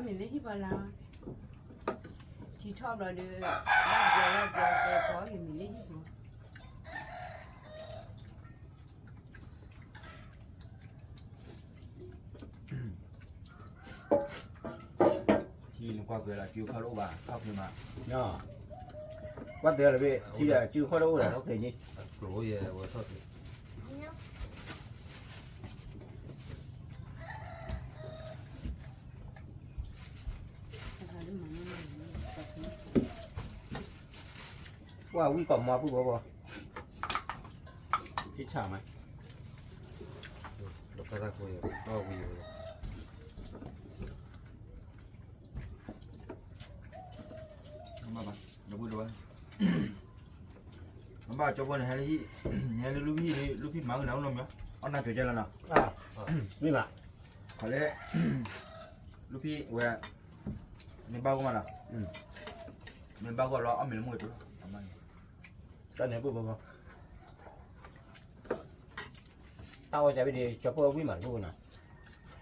ယဖီမ့ၤလၢဟံၣ်ပှၤလၢ, ထံထီၣ်ဘျီဒီး, ဘၣ်ဘျီဘၣ်ဘျီကဲဖီမ့ၤမ့ၤလၢဟံၣ်ပူၤ ဟံးနကွၢ်က့ၤလီၤ စုခီၣ်တအိၣ်ဘၣ် ထီၣ်က့ၤမး, ကွၢ်တဲလီၤဘ့ၣ် ဟံးဒီးစုခီၣ်တအိၣ်ဒီး ထီၣ်က့ၤန့ၣ်, ကျိယဲဝဲထီၣ်က့ၤ ကွၢ်ဝံၣ်ကီးမီၤပုၢ်ဘီဘီ, ဟံးဆၣ်မး, ဒီးဖဲတၢ်ကိးယဲ အီၣ်ဝံၣ်ယဲ, မ့ၢ်ဘၣ် ဒီပုၢ်ဒီဝဲၢ်, မ့ၢ်ဘၣ်ကၠီဖိန့ၣ် ဟဲလၢဟံၣ်, ဟဲလၢလူဖံၣ်, လူဖံၣ်မၤကနၣ်အိၣ်နီတမံၤ, အီၣ်နၢ်ကၠီကဲလီၤနီၤ, မ့ၢ်ဘၣ်, ခီလၢ, လူဖံၣ်ဝဲ, မ့ၢ်ဘၣ်အိၣ်မးနီၤ, မ့ၢ်ဘၣ်ဂီၢ်လီၤ အီၣ်မ့ၤလၢမုၢ်ကတၢၢ်, တၢ်န့ၣ်ပုၢ်ဘီဘီ, တၢ်အီၣ်ကၢဘ့ၣ်ဒံး ကၠီဖိအဝံၣ်မးတ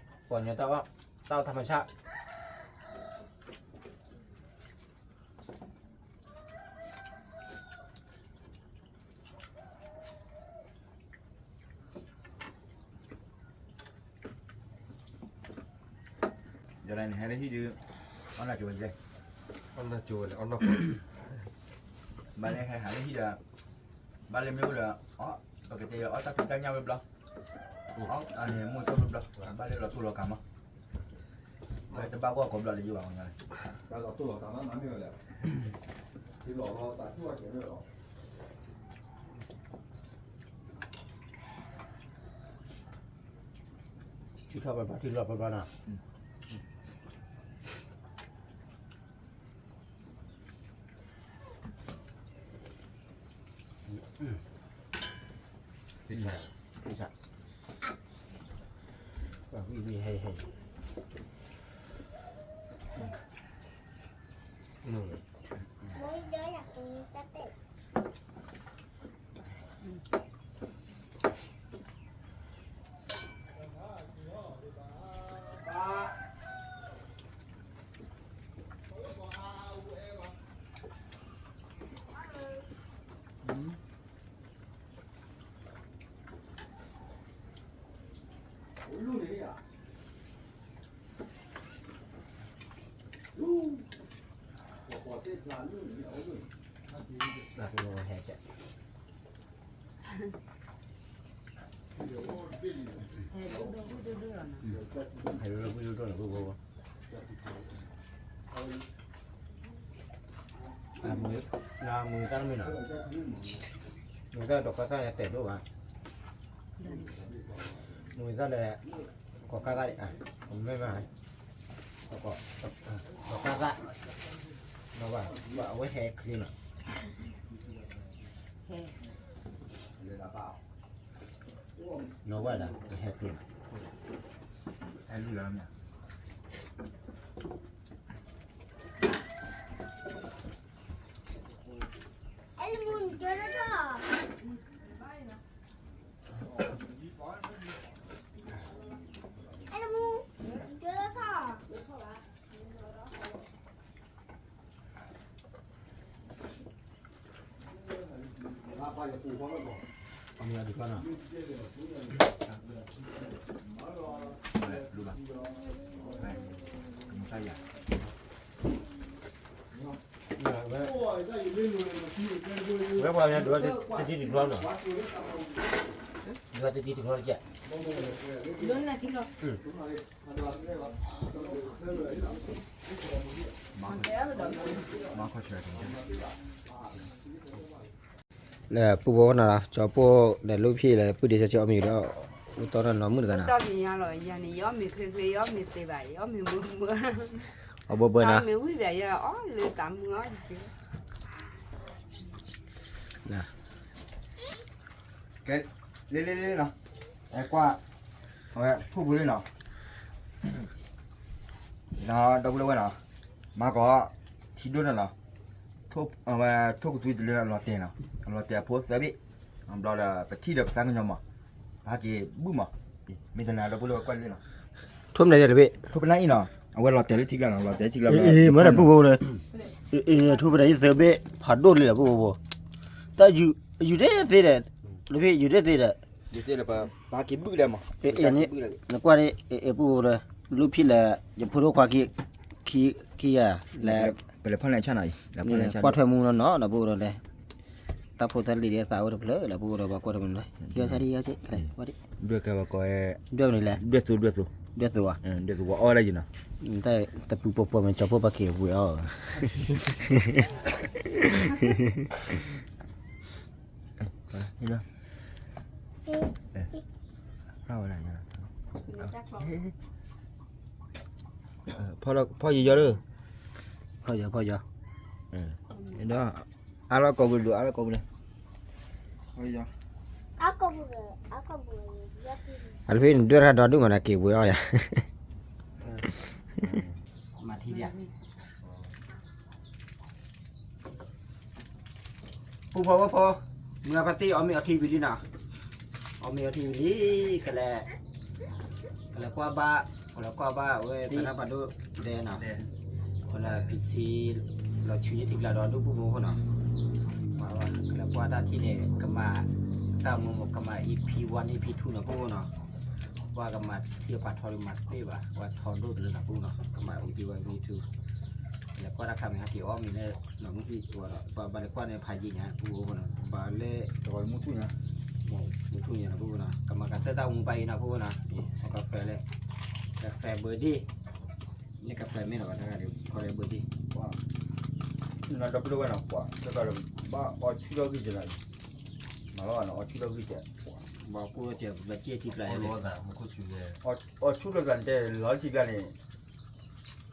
ဘူၣ်နီၤ, ပှၤညီတၢ်အီၣ်, တၢ်အီၣ်ထၢမဆၣ် ယၤလၢနဟဲလၢဟံၣ်ဒုး, အီၣ်နၢ်ကၠိဝဲလဲၣ်, အီၣ်နၢ်ကၠိဝဲလဲၣ်, အီၣ်နၢ်ကၠိ, ဘၣ်လၢဟဲဟးလၢဟံၣ်ဒီး, ဘၣ်လၢမ့ၢ်အိၣ်ဒီး, ပကတဲအီၣ်တၢ်ဖံးတၢ်ညၣ်ဝဲဘျီ, အီၣ်န့ၣ်မူတၢ်ဝဲဘျီ, ဘၣ်လၢလီၤတိၢ်လီၤကးမး, ဘၣ်တဘၣ်ဂီၢ်ကိးဘျီလၢယဘၣ်ဝဲညါလဲၣ်, ဘၣ်လီၤတိၢ်လီၤကးမးမ့ၢ်ဝဲလဲၣ်, လီၤလီၤတၢ်ထူၣ်ဝဲကဲမ့ၢ်လီၤ ထံထီၣ်ပဘၣ် ထံလီၤပဘၣ်နီၤ, ဝံၣ်ဝံၣ်ဟဲဟဲ မုၢ်တၢ်မုၢ်နီၤ, မုၢ်တၢ်ဒီးကီၢ်သၣ်န့ၣ်တဲာ်ဒိၣ်ဘၣ်, မုၢ်တၢ်လၢ ကီၢ်ကၢ်သၣ်န့ၣ်, မ့ၢ်ဘၣ်, ကီၢ်ကၢ်သၣ်, အဝဲဟဲချ့နီၤ, နီၢ်ဝဲဒၣ် ဟဲချ့နီၤ, ဟဲလံလီၤမ့ၢ် အါပါယပူၤဃီလၢကီၢ်, ဝဲပှၤဒိးတတံတကျီနီၤ, ဒိးတတံတကျီတကဲ, ဒိးနတံကျီ, လၢပူဖိနီၤလီၤ ကၠီဖိဒီးလူဖံၣ်လၢပုၢ်ဒ့ဆၢဆၢအီၣ်မ့ၤဒီး, အိၣ်တီၢ်နီၢ်နီၢ်မုၣ်တဂၤနီၤ, တီၢ်က့ၤညါလီၤ ယၤန့ၣ် ယအီၣ်မ့ၤချ့ချ့ ယအီၣ်မ့ၤသ့ဘၣ် ယအီၣ်မ့ၤမုာ်မုာ်, အီၣ်ဘၢဘၢနီၤ, မ့ၢ်ဝံၣ်ဘၣ်ယၤအီၣ်လၢသးမုာ်အီၣ်တက့ၢ် ကဲ, လ့လ့လ့လီၤ, အဲကွၢ်, အဝဲထိၣ်ဖိလ့လီၤ, ဒီပုၢ်ဝဲၢ်နီၤ, မၤကီး, ထံဒိၣ်န့ၣ်လီၤ, အဝဲထိၣ်ကသွံတလၢအလီၤတဲာ်နီၤ, အလီၤတဲာ်အဖိသၢဘ့ၣ်, ဘျီဒီးပထံၣ်ဒီးပသးကညီၤမး, ပဟဲက့ၤဘုၣ်မး, မ့ၢ်တနၤဒီပုၢ်ဝဲၢ်ကွၢ်လ့လီၤ, ထိၣ်မနုၤတဘ့ၣ်, ထိၣ်ပနၢ်အံၤနီၤ, အဝဲလီၤတဲာ်လၢထံကျါနီၤ, လီၤတဲာ်ထံကျါ, မ့ၢ်တပူဖိဒီး, ထိၣ်ပနၢ်အံၤသၢဘ့ၣ် ဖးဒိၣ်လံလီၤပုၢ်ဖိ, တၢ်ယူၤတသ့ဒီး, တဖဲယူၤတသ့ဒီး, ပဟဲက့ၤဘုၣ်ဒီးမး, နကွၢ်ဒ်, ပုၢ်ဖိဒီး, လူဖံၣ်လၢ, ယဖိဒိၣ်ခွါ, ခံဂၤ, လၢ, ပလဲၤဖီၣ်န့ၢ်ဆၣ်နီၤအံၤ, ကွၢ်ထွဲမူနီၢ်နီၢ်ဒီပုၢ်ဖိဒီး, တၢ်ဖိတၢ်လံၤဒ်သးအိၣ်တဖျၢၣ်လီၤ ပုၢ်ဖိဒီးပှၤကွၢ်ထွဲမူနီၢ်, ယီၤဆါဒ်ယီၤဆ့, ဒွဲၣ်ကဲပှၤကိး, ဒွဲၣ်မနုၤလဲၣ်, ဒွဲၣ်သိ, ဒွဲၣ်သိ, ဒွဲၣ်သိဝဲ, ဒွဲၣ်သိဝဲအီၣ်ဒၣ်ယံၤနီၤ, တၢ်တပူၤပိာ်ပိာ်မ့ၢ်ကၠီဖိပှၤက့ၤဝဲအီၣ် ဖီယီၤ, ဖီယီၤ, ဒီး, အါလီၤကိာ်ပူၤဒိၣ် အါလီၤကိာ်ပူၤန့ၣ်, အဖဲန့ၣ်ဒွဲၣ်တၢ်ဒီဒူၣ်မးနက့ၤဝဲအီၣ်ယၤ, မၤထံဒၣ် ပူဖိဝဲဖိ, မုၢ်အဖါတံၢ်အီၣ်မ့ၤအီထံဝံၤလံနီၤ, အီၣ်မ့ၤအီထံဝံၤလံ, ကလဲၤ, ကလဲၤကွၢ်ဘၣ်, ကလဲၤကွၢ်ဘၣ်ဝဲသရၣ်ဖးဒိၣ်ဒဲနီၤ, ကလဲၤပံဆံ, လီၤဆူယထံကျါဒီးဒူၣ်ပူဖိဖိနီၤ, ကလဲၤကွၢ်တၢ်ထံၣ်န့ၣ် ကမၤ, တၢ်မူကမၤ EP one EP two နီၤဖိဖိနီၤ, ကွၢ်ကမၤထံၣ်အပာ်ထီဒုးမၤတပ့ၢ်ဘၣ်, ကွၢ်ထီဒိၣ်တလၢနီၤဖိနီၤ, ကမၤ EP one EP two လဲၤကွၢ်တၢ်ခါမ့ၢ်ဟဲက့ၤအီၣ်မ့ၤလၢ, နီၢ်မုၢ်ထံၣ်ဝဲဒီး ပှၤဘၣ်လဲၤကွၢ်န့ၣ်ဖးယံာ်ညါ ပူဖိဖိနီၤ, ဘၣ်လၢ, မုၢ်ထူၣ်ညါ, မုၢ်ထူၣ်ညါနီၤ ပူဖိနီၤ, ကမၤကတၢၢ်တၢ်မူဘၣ်အံၤနီၤ ပူဖိနီၤ, ကဖဲလဲၣ်, ကဖဲဘၢဒ့ၣ်, န့ၣ်ကဖဲမ့ၢ်နီၤ ဘၣ်တဂၤဒီး ခီလၢဘၢဒ့ၣ်, နီၤဒီပုၢ်ဝဲၢ်နီၤ ပှၤ ဘၣ်အီၣ်ဆူၣ်ထီၣ်ဂံၢ်ကဲနီၤ, မၤလီၤနီၤ အီၣ်ဆူၣ်ထီၣ်ဂံၢ်ကဲ, ဘၣ်ပူၣ်ထီၣ်ကဲ ဘၣ်ကဲထံကျါ, အီၣ်ဆူၣ်ထီၣ်ကျါန့ၣ်တဲလီၤထံကျါန့ၣ်,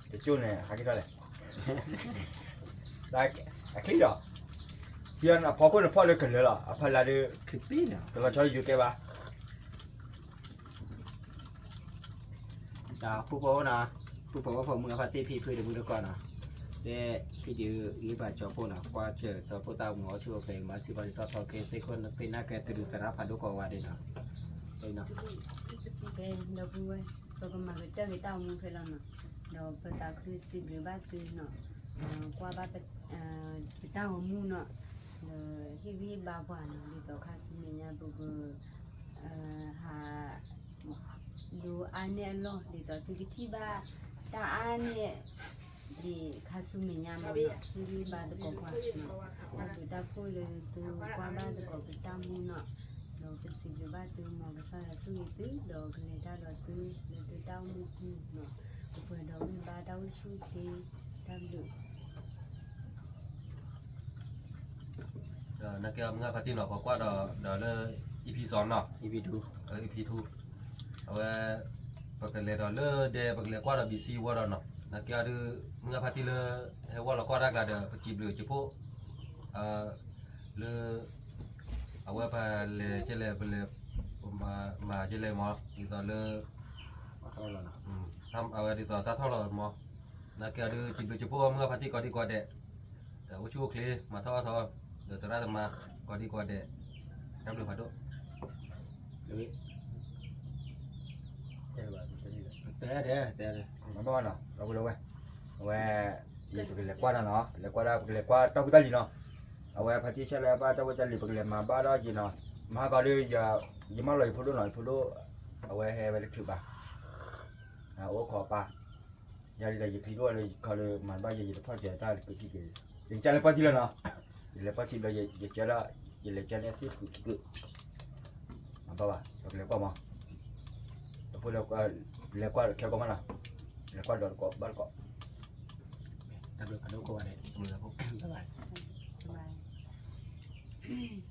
တကၠိန့ၣ် ဟးက့ၤထီၣ်လဲၣ်, အချံဒီး, ထံအဖီခိၣ်န့ၣ်ဖီၣ်လၢကလၢာ်လီၤ အဖီလာ်ဒီး, ကလီၤဆီယိၤကဲဘၣ် တၢ်ပူဖိနီၤ, ပူဖိဖိမုၢ်အဖါတံၢ်ဖံဖုတမုၢ်တကိးနီၤ, လၢခံဒုးဂ့ၤဘၣ်ကၠီဖိနီၤ ကွၢ်စၢၤကၠီဖိတၢ်အိၣ်မူအီၣ်ဆူၣ်အိၣ်ချ့ မၤစံးဘၣ်ဒ်ထီၣ်ထီက့ၤ သ့ၣ်ခိၣ်သ့ၣ်နၢ်ကဲတရူးသရၣ်ဖးဒိၣ်ကိးဂၤဒဲးနီၤ, ဒီပုၢ်ဝဲၢ် ပကမၤကတၢၢ်က့ၤတၢ်အိၣ်မူဖဲလီၤနီၤ, ဒီးပသးခုစံးဘျုးဘၣ်သုနီၤ, ကွၢ်ဘၣ် ပတၢ်ဂီၤမူနီၤ, ဒီးဟ့ၣ်ဂံၢ်ဟ့ၣ်ဘါပှၤနီၤ ဒ်သိးခါဆူမဲာ်ညါပက ဟး ဒိးအါန့ၢ်အလီၢ် ဒ်သိးသုကထံၣ်ဘၣ် တၢ်အါန့ၢ် ဒ်ခါဆူမဲာ်ညါမးနီၤ ဟ့ၣ်ဂံၢ်ဟ့ၣ်ဘါသကိးပှၤနီၤ, တၢ်ဘျုးတၢ်ဖှိၣ်လၢသုကွၢ်ဘၣ်သကိးပတၢ်မူနီၤ, ဒီးပစံးဘျုးဘၣ်သု မ်ကစၢ်ယွၤဆိၣ်ဂ့ၤသု ဒီးကလဲၤတၢ်ဒီးသု လၢသုတၢ်အိၣ်မူပူၤနီၤ, ကပှဲၤဒီးဂံၢ်ဘါတၢ်အိၣ်ဆူၣ်အိၣ်ချ့ တၢ်ဘျုး နာ်က့အီၤမုၢ်ဂၢ်ဖါတံၢ်နီၤ ပကွၢ်ဒီး ဒီးလၢ EP စီၤနီၤ EP two အဝဲ ပကလဲၤဒီးလၢဒဲ ပကလဲၤကွၢ်ဒီး ဘံၣ်စံဝီဒီးနီၤ နာ်က့အီၤဒုး မုၢ်ဂၢ်ဖါတံၢ်လၢ ဟဲဝီလီၤကွၢ်တၢ်ကျါဒီး ပစံးဘျုးစံးဖှိၣ် လၢ အဝဲပလဲၤကလဲၣ် ပလဲၤ မၤကလဲၣ်မး ဒ်သိးလၢ အဝဲဒ်သိးတၢ်ထီၣ်လီၤမး နာ်က့အီၤဒုး စံးဘျုးစံးဖှိၣ်မုၢ်ဂၢ်ဖါတံၢ်ကိးဒံကိးဒဲး ဒီးအိၣ်ဆူၣ်အိၣ်ချ့ မၤထီၣ်အီၣ်ထီၣ် ဒီးသရၣ်သမါ ကိးဒံကိးဒဲး တၢ်ဘျုးဖးဒိၣ် တဲတဲတဲတဲ မ့ၢ်ဘၣ်နီၤ ဒီပုၢ်ဝဲၢ် အဝဲ ယပကလဲၤကွၢ်နီၤနီၤ ပလဲၤကွၢ်ဒၣ် ပကလဲၤကွၢ်တၢ်ဖိတၢ်လံၤနီၤ အဝဲဖါတံၢ်ဆၢလၢဘၣ်တၢ်ဖိတၢ်လံၤ ပကလဲၤမၤဘၣ်ဒီးက့ၤနီၤ မဟါကီးဒီး ယမၢလီၤယဖိဒိၣ်နီၤ, ယဖိဒိၣ် အဝဲဟဲဝဲတချုးဘၣ်, အိၣ်ခိးအပၢ်, ယၤဒ်ဒီးယချံဒိၣ်ဝဲလၢယခီလၢမၤတဘၣ်ယဲ ယတဖီၣ်စၢၤတၢ်တကုးခံကုး, ယကစၢ်လဲၤပီၢ်ထံလီၤနီၤ, ယလဲၤပီၢ်ထံဘျီ ယကၢလၢ ယလဲၤကၢန့ၢ်သ့ၣ်တကုးခံကုး, မၤဘၣ်ဘၣ် ပကလဲၤကွၢ်မး, အဖိလၢ လဲၤကွၢ်ခဲကိးမးနီၤ, လဲၤကွၢ်ဒီးတကိးဘၣ်တကိး, တၢ်ဘျုးဖးဒိၣ်ကိးဂၤဒဲး, တၢ်ဘျုး